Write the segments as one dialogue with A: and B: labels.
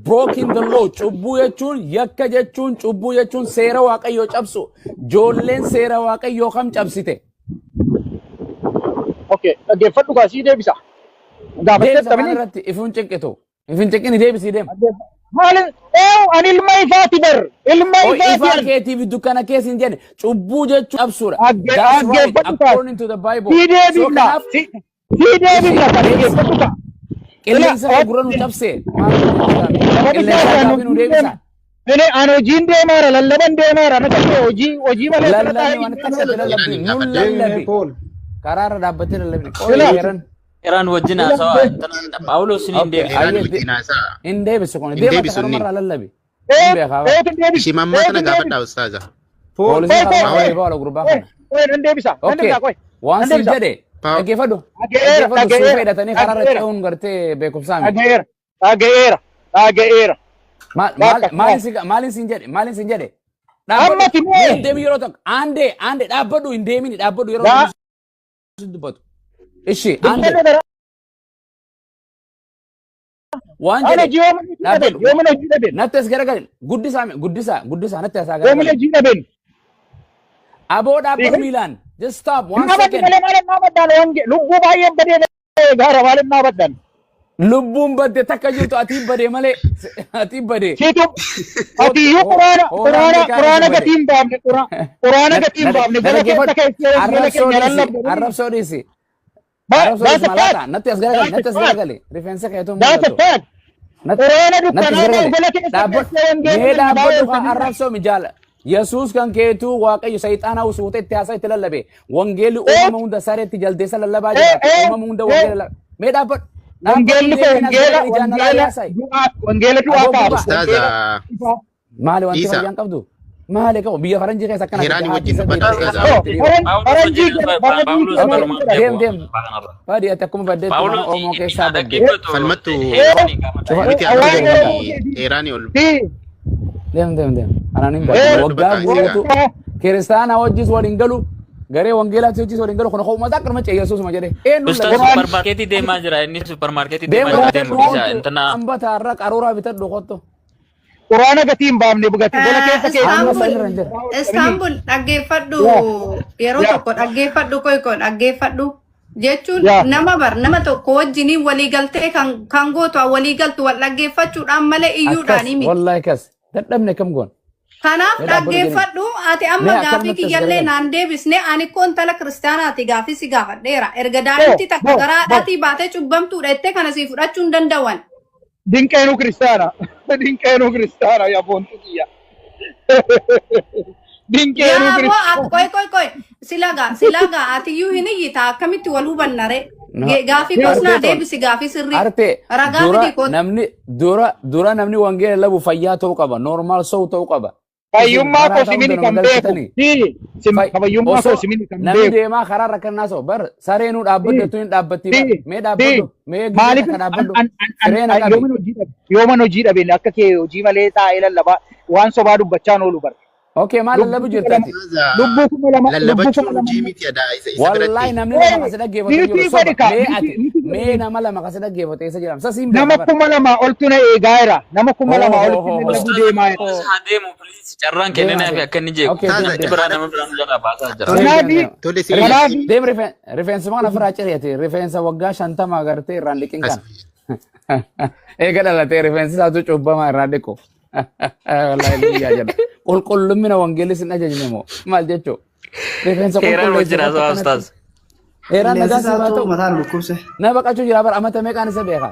A: Broken the law. Cubbuu jechuun yakka jechuun, cubbuu jechuun seera Waaqayyoo cabsu. Ijoolleen seera Waaqayyoo kam cabsite?
B: Okay, dhaggeeffadhu gaa, sii deebisa.
A: Deebisa.
B: Gaafatteetta
A: Kaan
B: mini?
A: irratti ifuun cinqitu. Ifin cinqini, deebisii deem.
B: Maalin? Ee, ani ilma ifaati bar. Ilma
A: O
B: ifaati
A: ifaa
B: ani.
A: keetiif dukkana keessa hin jenne. Cubbuu jechuun cabsuudha. That's right.
B: Dhaggeeffadhu kaa.
A: According to the Bible.
B: Sii
A: So
B: deebifna.
A: kanaaf
B: Sii deebifna kan, dhaggeeffadhu kaa.
A: Qilleensa kee gurra nu cabse. Maal qilleensa gaaffii nu deebisa.
B: Ini ani hojiin deemaara, lallaban deemaara, na ta'e hojii malee kana
A: Lallabni
B: taa'ee
A: waan takka itti lallabdi. Nu
C: Deemee
A: lallabi.
C: Pool.
A: Karaarra dhaabbattee lallabni. Qola
B: Ila.
A: yeran.
D: Iraan wajjin haasawaa intalaan Phaawulos ni hin
A: Okay.
D: deebisu.
C: Iraan
A: Ayyee
C: wajjin haasa'a.
A: hin deebisu kun.
C: Hin
A: Deemata
C: deebisu inni.
A: kanumarraa lallabi. Hin beekaa bara.
B: Eetu deebisa.
C: Ishii mammaa
B: Eetu
C: tana
B: deebisa.
C: gaafadhaa ustaaza.
A: Poolisii
B: Qoy, qoy,
A: kanumarraa
B: qoy.
A: reebaa oola gurbaa
B: Qoy,
A: kana.
B: qoy, nan deebisa. Nan
A: Okay.
B: deebisa, qoy.
A: Waan
B: Nan
A: siin
B: deebisa.
A: jedhe dhaggeeffadhu.
B: Dhaga'eera,
A: Dhaggeeffadhu, suufee
B: dhaga'eera,
A: hidhatanii karaarra
B: dhaga'eera,
A: ce'uun gartee beekumsaa miti.
B: dhaga'eera, dhaga'eera, dhaga'eera.
A: Maal maal
B: Bakka
A: maalin si maalin siin jedhe, maalin siin jedhe? Dhaabbadhu.
B: Amma timee.
A: Mee hin deemin yeroo tokko. Aandee, aandee, dhaabbadhu, hin deemini, dhaabbadhu yeroo
B: Gaa
A: namni si dubbatu. Ishi aandee
B: dubbadhu gara.
A: waan
B: Ani
A: jedhe
B: hojii yoomin hojii dhaben,
A: dhaabbadhu.
B: yoomin hojii dhaben,
A: Natti as garagali. Guddisaa, guddisaa, guddisaa, natti as
B: yoomin
A: garagali.
B: hojii dhaben.
A: Aboo, dhaabbadhu
B: Siigal.
A: miilaan. Just stop one
B: Dhaabadhu
A: second.
B: malee maaliif dhaabadhaan wange lubbuu baay'een badee gaara, maaliif dhaabadhaan?
A: Lubbuun badde takka jirtu, atiin badee malee, atiin badee.
B: Siitu ati iyyuu quraana
A: Hoolaan
B: quraana
A: beekaa
B: quraana
A: ni badee.
B: gatii hin baafne, quraana gatii hin baafne
A: Na
B: gola keessa
A: dhaggeeffadhu.
B: keessee wangeela
A: Arrabsoo
B: keenya
A: dhiisi.
B: lallabde.
A: Arrabsoo dhiisi. Arrabsoo
B: That's
A: dhiisi
B: a fact.
A: malaataa. Natti as garagali.
B: That's
A: Natti
B: a
A: as
B: fact.
A: garagali. Rifeensa keetu
B: That's a
A: mul'atu.
B: fact.
A: Natti
B: Quraana
A: natti as
B: dukkanaa
A: garagali.
B: gola keessa
A: Dhaabbadhu.
B: keessee wangeela
A: Mee
B: lallabaa
A: dhaabbadhu haa
B: ooltanii.
A: arrabsoo mijaala. Yesuus kan keetuu Waaqayyo sayxaanaa usuute itti haasaa itti lallabe. Wangeelli uumama hunda sareetti jaldeessa lallabaa jiraate. Uumama hunda wangeela lallaba. Mee dhaabbadhu. Dhaabbadhu,
B: Wangeelli koo
A: deebiin as
B: wangeela
A: garagali ijaan na
B: wangeela
A: haasa'i.
B: du'aa, wangeela du'aa
A: Aboo
B: kaasa.
A: gurbaa.
C: Ustaaza.
B: Wangeela ifaa.
A: Maali wanti
C: Isa.
A: fayyaan qabdu? Maali qabu? Biyya faranjii keessa akkana
C: Hiraani
A: haati
C: wajjin
A: isa
C: dubbadha
A: deebisee
C: ustaaza.
B: Oh,
A: itti dhiyoo.
D: Phaawulos
B: faranjii
D: wajjin haasawaa
B: faranjii
D: Phaawulos
A: Okay,
D: barumaan
A: deem
D: beeku
A: deem.
D: afaan kanarra.
A: Fadi, ati akkuma baddeetti mana
D: Phaawulos
A: Oromoo keessaa
D: inni
A: badde.
D: dhaggeeffatu
C: Falmattu
D: heeraan gaafadha.
A: Cufa.
C: miti
B: Waa'ee
C: amma
B: Oromoo keetii.
C: Heeraanii ol
B: Si.
A: Deem, deem, deem. Anaan hin
B: Eh,
A: badde. Waggaa
C: dubbata isa
A: guutuu kiristaana wajjis waliin galu, garee wangeelaatti wajjis waliin galu, kun uummata akkanuma ce'e Yesuusuma jedhe. Eenyuun
D: Ustaz
A: lallaba?
D: supermarketii deemaa jira, inni supermarketii
A: Deem
D: deemaa jira, deemu
A: kottu,
D: dhiisa intana.
A: hambata irra qaruuraa bitadhu, kottu.
B: Quraana gatii hin baafne bugatti gola keessa keessee
A: Amma
E: Istaanbul
A: san irra hin jira.
E: Istaanbul, dhaggeeffadhu.
B: Yaa.
E: Yeroo
B: Yaa.
E: tokko dhaggeeffadhu, qoy qoy, dhaggeeffadhu jechuun
B: Yaa.
E: nama bar nama tokko wajjiniin waliigaltee kan gootu waliigaltu wal dhaggeeffachuudhaan malee
A: Akkas
E: iyyuudhaanii miti.
A: Wallahi kas dadhabne, kam goon.
E: Kanaaf
A: Mee dhaabbadhu jedhini.
E: dhaggeeffadhu, ati amma
A: Mee
E: gaafii
A: akkanumatti as
E: kiyyallee
A: garagali.
E: naan deebisne. Ani koo intala kiristaanaati, gaafii si gaafadheera. Erga daa'imti takka
B: Bo, bo.
E: garaadhaatii baatee cubbamtuudha jettee kana sii fudhachuu hin danda'an.
B: Dinqeenuu kiristaana. Dinqeenuu kiristaana, yaa boontu kiyya. Dinqeenuu
E: Yaa aboo
B: kiristaana.
E: qoy qoy qoy, silagaa silagaa, atiyyuu hin iyyita, akkamitti wal hubanna ree?
A: No.
E: Gaafii kosnaa
A: Artee toon.
E: deebisi, gaafii sirrii.
A: Arte
E: Ragaa
A: dura
E: fidii kootu.
A: namni dura namni wangeela lallabu fayyaa ta'uu qaba. Normal sow ta'uu qaba. Isin
B: Fayyummaa
A: karaa
B: koo
A: ta'uu
B: simini
A: hunda nama
B: kan beeku.
A: galchitanii.
B: Si fayyummaa koo
A: Osoo
B: simini kan
A: namni
B: beeku.
A: deemaa karaa rakkannaa soo bar sareenuu dhaabbadhu
B: Si
A: tun hin dhaabbatti bar. Mee
B: si
A: dhaabbadhu, mee gizee
B: maaliif
A: takka dhaabbadhu,
B: an an an
A: fireena
B: an
A: qabi.
B: yooman hojii dhabe, yooman hojii dhabe, akka kee hojii malee taa'ee lallabaa waan sobaa dubbachaan oolu bar.
A: Okay, maal
B: Lubbuu
A: lallabu
B: 2000
A: jirtati?
C: Ustaaza,
B: Lubbuu 2000, lubbuu
C: lallabachuun
B: 2000.
C: hojii miti adaa isa
A: Wallahi
C: biratti.
A: namni lama
B: Hey,
A: kasi dhaggeeffatu hin jiru,
B: miti
A: soba.
B: godhi kaa,
A: Mee
B: miti
A: ati
B: miti godhi.
A: mee nama lama kasi dhaggeeffatu eessa jedhama? Sasiin
B: Nama
A: beeka bar.
B: 2000 oltu na eegaa jira. Nama kuma
A: Hoo
B: lama
A: hoo
B: olitti
A: hoo hoo.
B: lallabuu
D: Ustaz
B: deemaa jira.
D: Phaawulos haa deemu please, carraan
A: Deemaa
D: kenninaa fi
A: deema.
D: akka inni jeequ.
A: Okay, deem
C: Ustaaza
D: Namni
A: deem.
D: biraa nama biraa nu jalaa baasaa jira.
C: Tole
A: Deem deem
B: Kanaafi
A: deem.
C: tole si
B: kanaafi
A: Deem, rifeensuma kana ofirraa ciri'ate, rifeensa waggaa 50 agartee irraan dhiqin
C: as
A: kana. Eega dhalatee rifeensi isaatu cubbamaa irraa dhiqu. Wallaahi biyyaa jedha. Qulqullumina wangeelli sin ajajne moo maal jechuu? Rifeensa
D: Heeraan
A: qulqulleessi
D: wajjin
A: irratti
D: haasawaa
A: akkanatti.
D: ustaaz.
A: Heeraan
F: Qilleensi
A: nagaa siif haa
F: isaatu
A: ta'u.
F: mataa nu dhukkubse.
A: Na baqachuu jira bara, amata meeqaan isa beeka.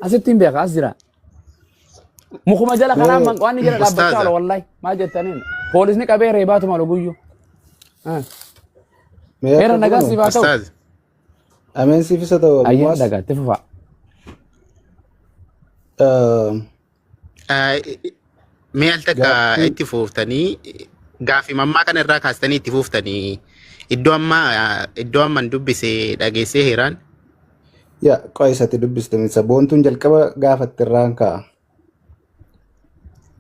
A: Asitti hin beeka, as jira. Mukuma jala karaa
C: Mee
A: waan inni jala dhaabbachaa
C: ustaaza
A: oola wallahi maal jettaniin. Poolisni qabee reebaatu malu guyyu.
C: Mee akka
A: Heera nagaa
C: goonu
A: siif haa ta'u.
C: ustaaz. Ameen, siif isa ta'u
A: Ayyeen
C: ammaas.
A: dhagaa itti fufaa.
C: Mee al takka
G: Gaaffii
C: itti fuuftanii, gaaffii mammaa kana irraa kaastanii itti fuuftanii, iddoo amman dubbise dhageessee heeraan.
G: Yaa qo'a isatti dubbiste misa boontuun jalqaba gaafatte irraan ka'a.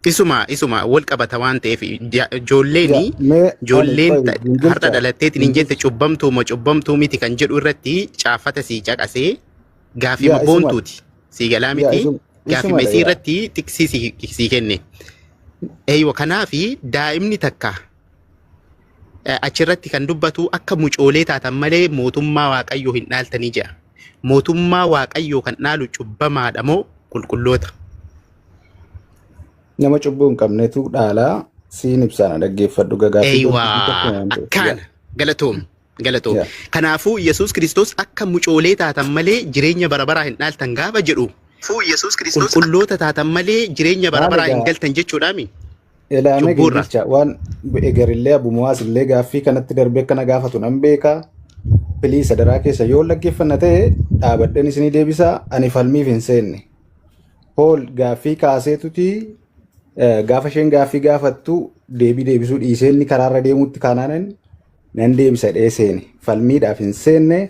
C: Isuma wal qabata waan ta'eef ijoolleen
G: Yaa mee ani
C: ijoolleen
G: qo'i
C: har'a
G: gingilcha
C: dhalatteetiin hin jette cubbamtuu moo cubbamtuu miti kan jedhu irratti caafata sii caqasee gaaffii
G: Yaa isuma
C: boontuuti sii galaa
G: yaa
C: miti.
G: Isuma
C: Gaaffii
G: Isumadha
C: isii
G: yaa.
C: irratti xiqsii sii kenne. Eeywa kanaafi daa'imni takka achirratti kan dubbatu akka mucoolee taatan malee mootummaa Waaqayyoo hin dhaaltanii jedha. Mootummaa Waaqayyoo kan dhaalu cubbamaadha moo qulqulloota?
G: Nama cubbuu hin qabnetu dhaalaa siin ibsaana dhaggeeffadhu gagaaffii
C: Eeywa
G: boontuu tokko waan ta'eef. Yaa.
C: akkaana galatoom galatoom.
G: Yaa.
C: Kanaafuu Yesuus Kiristoos akka mucoolee taatan malee jireenya bara baraa hin dhaaltan gaafa jedhu qulqulloota taatan malee jireenya bara
G: Maal
C: baraa hin
G: egaa
C: galtan jechuudhaami
G: Ilaamee
C: cubbuurra.
G: gingilcha waan egerillee abumaas illee gaaffii kanatti darbee akkana gaafatu nan beeka. Pilii sadaraa keessa yoo dhaggeeffanna ta'e dhaabadheen isinii deebisaa ani falmiif hin seenne. Hool gaaffii kaaseetuti gaafa isheen gaaffii gaafattu deebii deebisuu dhiisee inni karaarra deemutti kaanaanan nan deebisa dhee seene. Falmiidhaaf hin seenne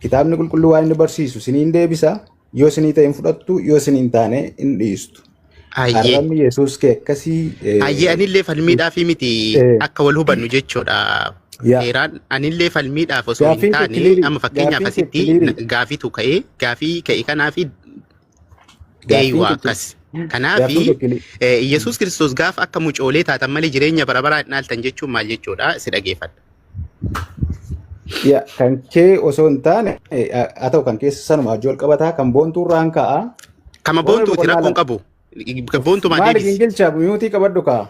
G: kitaabni qulqulluu waan inni barsiisu isiniin deebisa yoo isinii ta'e hin fudhattu yoo isinii hin taane hin dhiistu.
C: Hayyee.
G: Arrabni Yesuus kee akkasii
C: Hayyee anillee falmiidhaaf miti akka wal hubannu jechuudha.
G: Yaa.
C: Heeraan anillee falmiidhaaf osoo hin
G: Gaaffiin kee
C: taane
G: kiliirii.
C: amma fakkeenyaaf
G: Gaaffiin kee
C: asitti
G: kiliirii.
C: gaafiitu ka'ee gaafii ka'e kanaaf
G: Gaaffiin
C: eeywa
G: kee
C: akkas.
G: gaaffiin
C: Kanaafi
G: kee kilii.
C: Yesuus Kiristoos gaafa akka mucoolee taatan malee jireenya bara baraa hin dhaaltan jechuun maal jechuudha si dhageeffadha.
G: Yaa kan kee osoo hin taane haa ta'u kan keessa sanuma wajjin wal qabataa kan boontuu irraan ka'a.
C: Kama
G: Roomee
C: boontuuti
G: boqonnaa
C: rakkoon
G: 2.
C: qabu. Boontumaa
G: Maali
C: deebisi.
G: gingilcha miyuutii qabadhu kaa.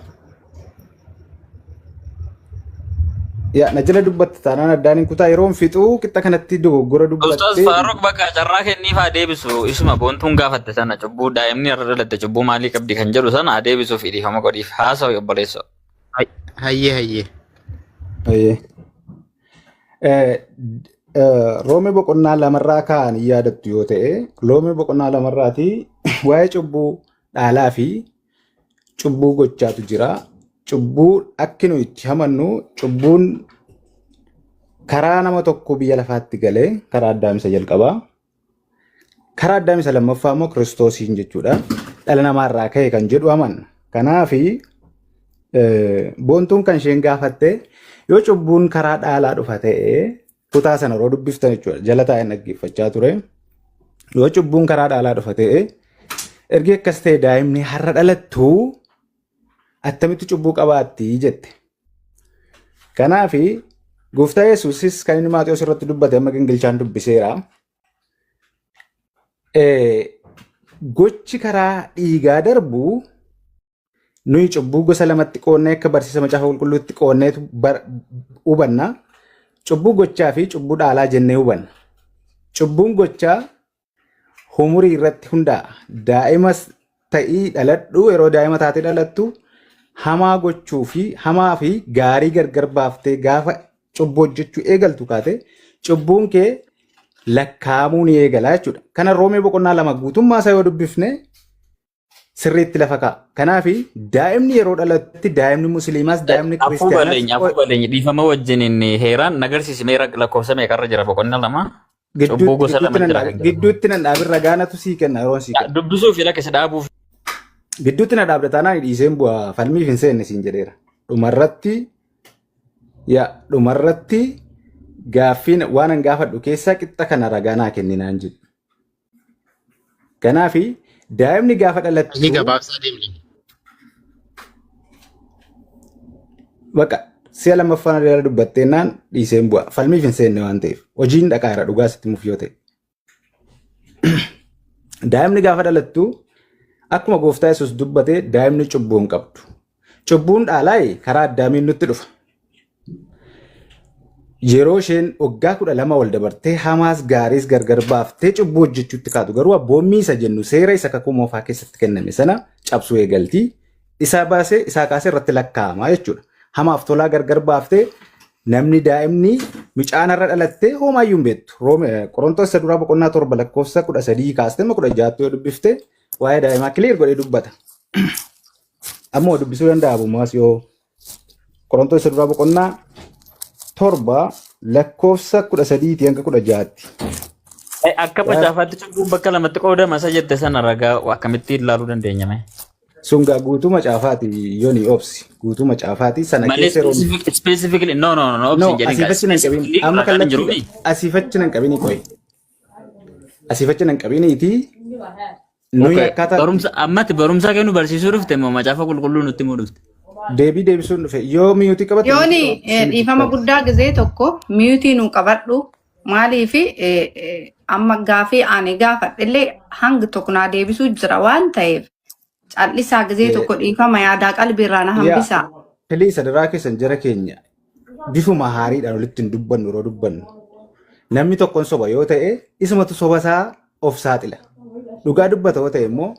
G: Yaa na jala dubbatte taanaan addaan hin kutaa yeroon fixuu qixxa kanatti dogoggora
D: Ustaaz
G: dubbattee
D: Faaruq bakka carraa kenniif haa deebisu isuma boontuun gaafatte sana cubbuu daa'imni irra dhalatte cubbuu maalii qabdi kan jedhu sana haa deebisuuf dhiifama godhiif haasawi obboleessoo.
C: Hayyee hayyee.
G: Ayyee. Roomee boqonnaa lamarraa ka'an hin yaadattu yoo ta'e, Roomee boqonnaa lamarraatii waa'ee cubbuu dhaalaa fi cubbuu gochaatu jira. Cubbuu akki nu itti hamannu cubbuun karaa nama tokko biyya lafaatti galee karaa Addaam isa jalqabaa. Karaa Addaam isa lammaffaa immoo Kiristoosiin jechuudha. Dhala namaarraa ka'e kan jedhu amanna. Kanaafi boontuun kan isheen gaafatte yoo cubbuun karaa dhaalaa dhufa ta'e kutaa sana yeroo dubbiftan jechuudha. Jala taa'een dhaggeeffachaa ture. Yoo cubbuun karaa dhaalaa dhufa ta'e ergi akkas ta'e daa'imni har'a dhalattu attamitti cubbuu qabaatti jette. Kanaafi gooftaa Yesuusis kan inni Maatewos irratti dubbate amma gingilchaan dubbiseera. Gochi karaa dhiigaa darbu nuyi cubbuu gosa lamatti qoonnee akka barsiisa macaafa qulqulluutti qoonneetu hubanna. Cubbuu gochaa fi cubbuu dhaalaa jennee hubanna. Cubbuun gochaa umurii irratti hundaa'a. Daa'imas ta'ii dhaladhu yeroo daa'ima taatee dhalattu hamaa gochuu fi hamaa fi gaarii gargar baaftee gaafa cubbuu hojjechuu eegaltu kaate cubbuun kee lakkaa'amuu ni eegala jechuudha. Kana Roomee boqonnaa 2 guutummaa isaa yoo dubbifne sirriitti lafa kaa'a. Kanaaf daa'imni yeroo dhalatti daa'imni musliimaas daa'imni
D: Afuu
G: kiristaanaas
D: baleenya afuu baleenya dhiifama wajjin inni heeraan nagarsiisi mee lakkoofsa meeqarra jira boqonnaa 2 cubbuu gosa
G: gidduutti
D: lama
G: nan
D: jira
G: dhaabe
D: kan jedhu.
G: gidduutti nan dhaabin ragaanatu sii kenna yeroon sii kenna.
D: Dubbisuu fi lakkisa dhaabuuf.
G: Gidduutti na dhaabda taanaan dhiiseen bu'a falmiif hin seenne siin jedheera. Dhumarratti yaa dhumarratti gaaffiin waan an gaafadhu keessaa qixxa kana ragaa naa kenninaan jedhu. Kanaafi daa'imni gaafa
C: Ni
G: dhalattu
C: gabaabsaa deemne.
G: Bakka si'a lammaffaan irra dubbatteennaan dhiiseen bu'a. Falmiif hin seenne waan ta'eef. Hojiin dhaqaa jira dhugaa sitti muuf yoo ta'e. Daa'imni gaafa dhalattu akkuma gooftaa Yesuus dubbate daa'imni cubbuu hin qabdu. Cubbuun dhaalaayi karaa addaamiin nutti dhufa. Yeroo isheen waggaa 12 ol dabartee hamaas gaariis gargar baaftee cubbuu hojjechuutti kaatu garuu abboommii isa jennu seera isa kakuu moofaa keessatti kenname sana cabsuu eegalti. Isaa baasee isaa kaasee irratti lakkaa'ama jechuudha. Hamaaf tolaa gargar baaftee namni daa'imni mucaan har'a dhalattee homaayyuu hin beektu. Qorontos isa duraa boqonnaa 7 lakkoofsa 13 kaastee amma 16tti yoo dubbifte waa'ee daa'imaa kiliir godhee dubbata. Ammoo dubbisuu danda'a abumaas yoo Qorontos isa duraa boqonnaa 7 lakkoofsa 13 hanga 16tti.
D: Akka macaafaatti cubbuun bakka lamatti qoodama isa jette sana ragaa akkamittiin ilaaluu dandeenya mee?
G: Sun gaa guutuu macaafaati yooni obsi guutuu macaafaati sana
D: Malee
G: keessa yeroo
D: specifically no no no
G: no
D: obsi hin jedhin gaa
G: asiifachi nan qabin
D: specifically
G: amma
D: ragaan hin jiru
G: kallattii asiifachi nan qabini qoy asiifachi nan qabiniiti Nuyi
D: Okay.
G: akkaataa
D: Barumsa ammatti barumsa kennu barsiisuu dhufte moo macaafa qulqulluu nutti himuu dhufte?
G: Deebii deebisuun dhufe yoo mute qabatte
E: Yooni dhiifama guddaa gizee tokko mute nu qabadhu. Maaliif amma gaafii ani gaafadhellee hangi tokko naa deebisuu jira waan ta'eef callisaa gizee tokko dhiifama yaadaa qalbiirraa na hambisaa.
G: Please, sadaraa keessan, jara keenya, bifuma haariidhaan walitti hin dubbannu. Yeroo dubbannu namni tokkoon soba yoo ta'e isumatu soba isaa of saaxila. Dhugaa dubbata yoo ta'e immoo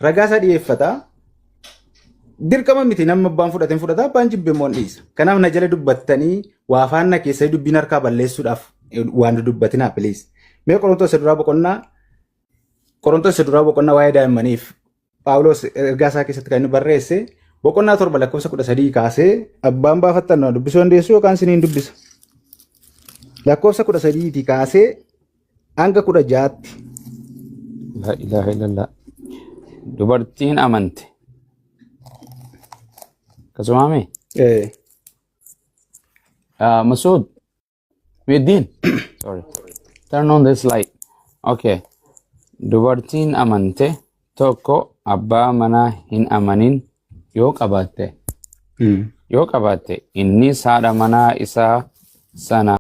G: ragaa isaa dhiyeeffata. Dirqama miti, namni abbaan fudhate hin fudhata, abbaan jibbe immoo hin dhiisa. Kanaaf na jala dubbattanii waa afaan na keessaa dubbiin harkaa balleessuudhaaf waan dubbatinaa, please. Mee Qorontoos isa duraa boqonnaa waa'ee daa'immaniif Phaawulos ergaa isaa keessatti kan inni barreesse boqonnaa 7 lakkoofsa 13 kaasee abbaan baafattan na dubbisuu dandeessu yookaan isiniin dubbisa. Lakkoofsa 13-tii kaasee hanga 16-tti.
A: La ilaha illallah. Dubartiin amante. Akkasumaame? Masood. Middin. Sorry. Turn on this light. Okay. Dubartiin amante tokko abbaa manaa hin amanin yoo qabaatte innis haadha manaa isaa sana